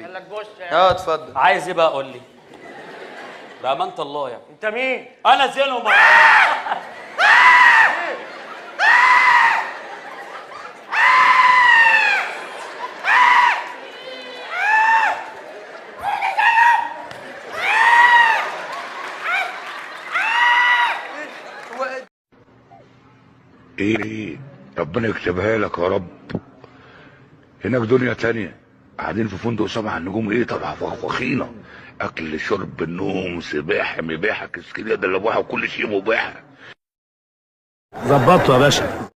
قال لك بص. اتفضل. عايز ايه بقى قول لي؟ بأمانة الله يعني. انت مين؟ انا زينهم. ايه ربنا يكتبها لك يا رب. هناك دنيا تانية، قاعدين في فندق 7 نجوم. ايه طبعا فخفخينة، اكل شرب النوم سباحة مباحة كسكريه دلبوحه وكل شيء مباح. ظبطته يا باشا،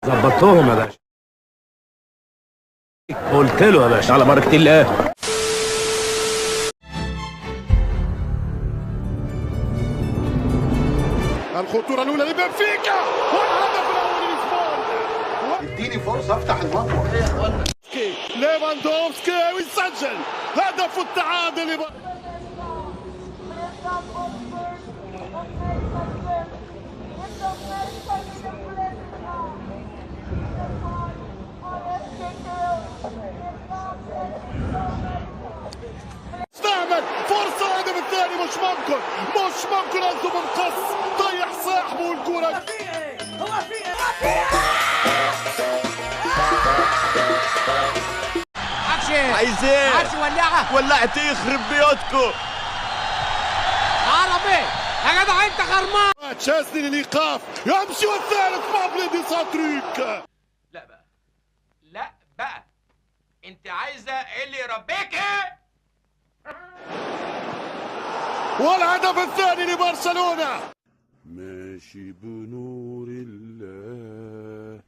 ظبطتهم يا باشا، قلت له يا باشا على بركة الله. الخطورة الأولى لبنفيكا والهدف الأول للإسبان. اديني فرصة افتح المطوة. ليفاندوفسكي ويسجل هدف التعادل. استعمل فرصة الهدف الثاني. مش ممكن، مش ممكن. أنتم مقص طيح صاحبه والكرة. هو في ايه؟ عايز ايه؟ عايز ولعه. ولعت يخرب بيوتكم. عربي يا جدع انت خرمان. تشاسني للايقاف، يمشي والثالث بابلي ساتريك. لا بقى، لا بقى، انت عايزه اللي يربيك ايه؟ والهدف الثاني لبرشلونة. ماشي بنور الله،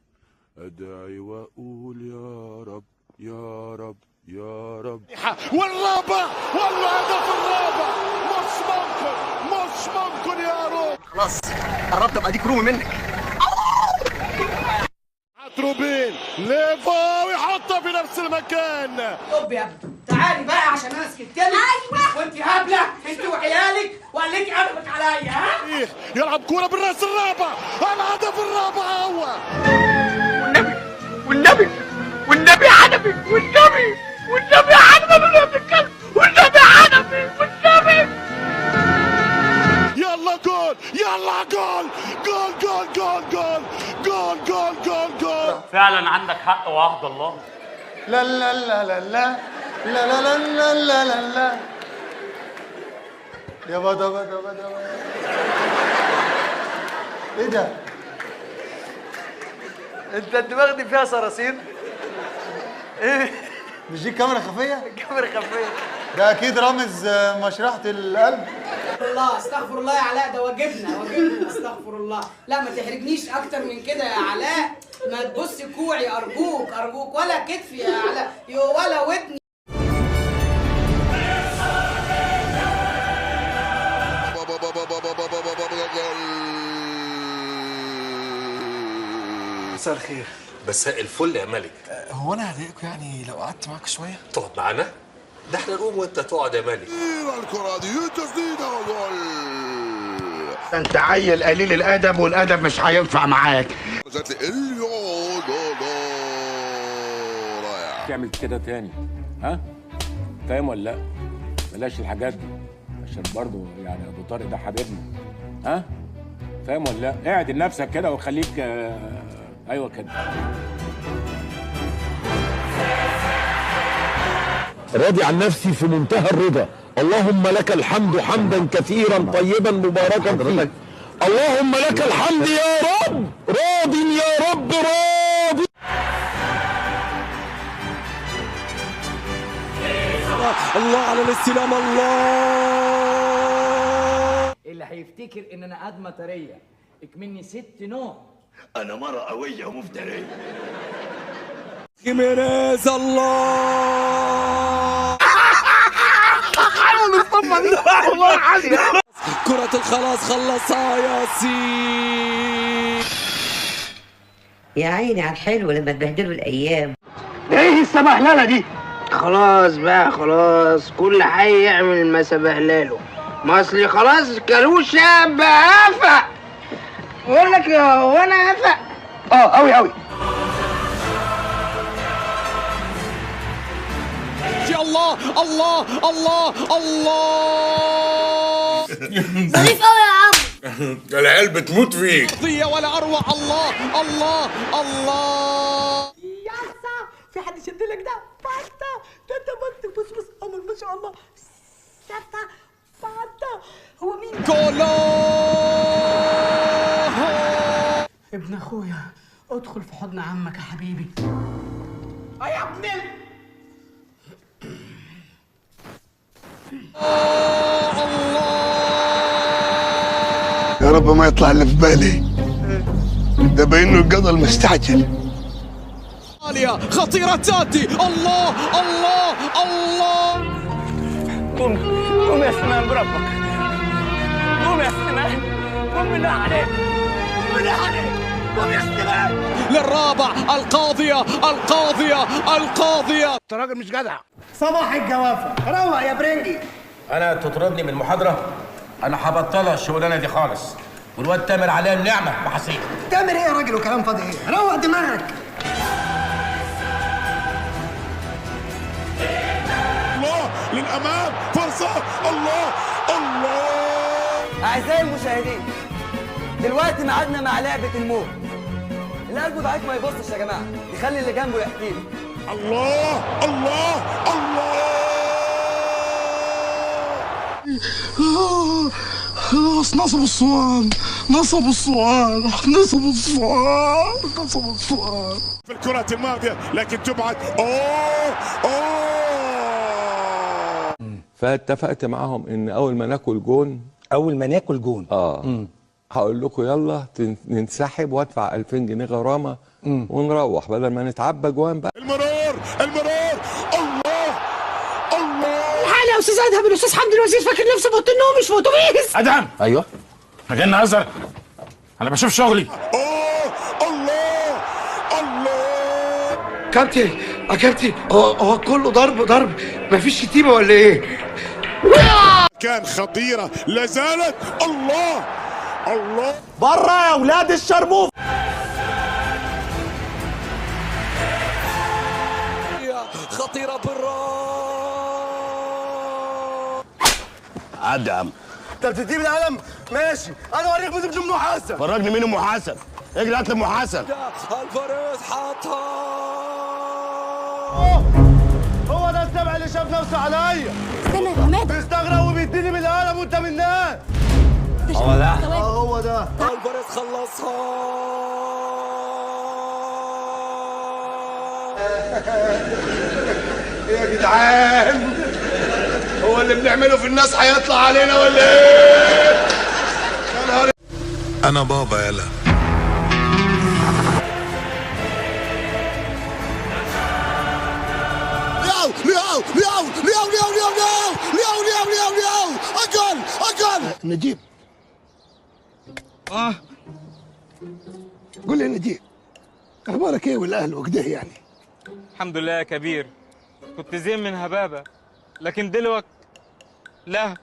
ادعي واقول يا رب يا رب يا رب. والرابع، والهدف الرابع. مش ممكن، مش ممكن يا رب. خلاص قربت ابقى ديك رومي منك. تروبين ليفا ويحطها في نفس المكان. طب يا ابني تعالي بقى عشان انا سكت لك. ايوه وانت هبلة انت وعيالك وقلتي ادبك عليا. ها إيه؟ يلعب كورة بالراس الرابع، الهدف الرابع هو. والنبي والنبي والنبي عنبي، والنبي والنبي عنبي، والنبي الكلب، والنبي عنبي، والنبي. يلا جول، يلا جول، جول جول جول جول جول جول جول جول. فعلا عندك حق وعهد الله. لا لا لا لا لا لا لا لا لا لا لا. يا بدا بدا بدا. ايه ده؟ انت الدماغ دي فيها صراصير؟ ايه؟ مش دي كاميرا خفية؟ كاميرا خفية. ده اكيد رامز مشرحة القلب. الله استغفر الله يا علاء، ده واجبنا واجبنا. استغفر الله. لا ما تحرجنيش اكتر من كده يا علاء، ما تبص كوعي ارجوك ارجوك، ولا كتفي يا علاء ولا ودني. مساء الخير. مساء الفل يا ملك. هو انا هضايقكم يعني لو قعدت معاكم شوية؟ تقعد معانا؟ ده احنا نقوم وانت تقعد يا ملك. الكرة دي تسديده وجول. انت عيل قليل الادب، والادب مش هينفع معاك. جات لي رائع. تعمل كده تاني ها؟ فاهم ولا لا؟ بلاش الحاجات دي عشان برضه يعني ابو طارق ده حبيبنا. ها؟ فاهم ولا لا؟ اعدل نفسك كده وخليك. ايوه كده. راضي عن نفسي في منتهى الرضا. اللهم لك الحمد حمدا كثيرا طيبا مباركا فيه. اللهم لك الحمد يا رب، راض يا رب راضي. الله على الاستلام، الله. اللي هيفتكر ان انا ادمه طرية اكمني ست نوم. انا مرة قوية ومفترية. خيمينيز، الله. كرة الخلاص خلصها ياسين. يا عيني على الحلو لما تبهدلوا الايام. ايه السبهلله دي؟ خلاص بقى خلاص، كل حي يعمل ما سبهلله. ما اصلي خلاص كلوشه بقى قفا. بقول لك هو انا قفا؟ اه قوي قوي. الله الله الله الله. ظريف قوي يا عم. العيال بتموت فيك. قضية ولا اروع. الله الله الله. ياسا في حد يشد لك ده؟ فاتا ده انت بص بص قمر ما شاء الله. ساتا فاتا هو مين؟ جولو. ابن اخويا ادخل في حضن عمك يا حبيبي. يا ابن يا رب ما يطلع اللي في بالي ده، باين له الجدل مستعجل. خطيرة تاتي. الله الله الله. قوم قوم يا سليمان بربك، قوم يا سليمان، قوم بالله عليك، قوم بالله عليك، قوم يا سليمان. للرابع القاضية القاضية القاضية. انت راجل مش جدع. صباح الجوافة، روق يا برنجي. انا تطردني من المحاضرة؟ انا هبطلها الشغلانة دي خالص، والواد تامر عليا النعمة وحصيل. تامر ايه يا راجل وكلام فاضي ايه؟ روق دماغك. الله للامام، فرصة. الله الله. اعزائي المشاهدين، دلوقتي ميعادنا مع لعبة الموت. اللي قلبه ضعيف ما يبصش يا جماعة، يخلي اللي جنبه يحكي له. الله الله الله. خلاص نصبوا الصوان، نصبوا الصوان، نصبوا الصوان، نصبوا الصوان. في الكرة الماضية لكن تبعد. اوه اوه. فاتفقت معاهم ان اول ما ناكل جون، اول ما ناكل جون هقول لكم يلا ننسحب وادفع 2000 جنيه غرامة ونروح بدل ما نتعبى جوان بقى. المرور المرور. الله الله. الحقني يا استاذ ادهم، الاستاذ حمدي الوزير فاكر نفسه في اوضة النوم مش في اتوبيس. ادهم. ايوه احنا جايين نهزر، انا بشوف شغلي. اوه الله الله. كابتن يا كابتن، هو كله ضرب ضرب، مفيش شتيمه ولا ايه؟ كان خطيرة لا زالت. الله الله. بره يا اولاد الشرموف. خطيرة بالراس. عدي يا عم. انت بتديني القلم؟ ماشي، انا اوريك بتجيب ام حسن. فرجني مين ام حسن؟ اجري هات لي ام حسن. الفاريز حاطها. هو ده السبع اللي شاف نفسه عليا. استنى يا حماد، بيستغرق وبيديني بالقلم وانت من الناس. هو ده، هو ده. الفاريز خلصها. يا جدعان هو اللي بنعمله في الناس هيطلع علينا ولا ايه؟ يا نهار. انا بابا يلا. لياو لياو لياو لياو لياو لياو لياو لياو لياو لياو. اجل اجل. نجيب. قول لي نجيب، اخبارك ايه والاهل وكده يعني؟ الحمد لله يا كبير، كنت زين من هبابة لكن دلوقتي لا.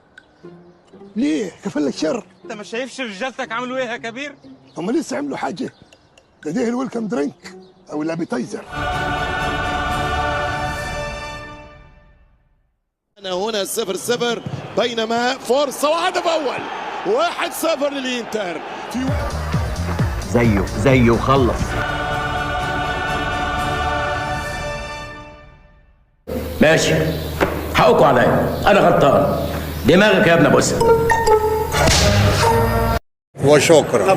ليه؟ كفلك شر. انت ما شايفش رجالتك عملوا ايه يا كبير؟ هم لسه عملوا حاجة؟ ده ال welcome drink او ال appetizer. هنا 0-0، بينما فرصة وهدف اول. 1-0 للإنتر. في زيه زيه وخلص. ماشي، حقكم عليا، انا غلطان. دماغك يا ابن ابو اسد. وشكرا.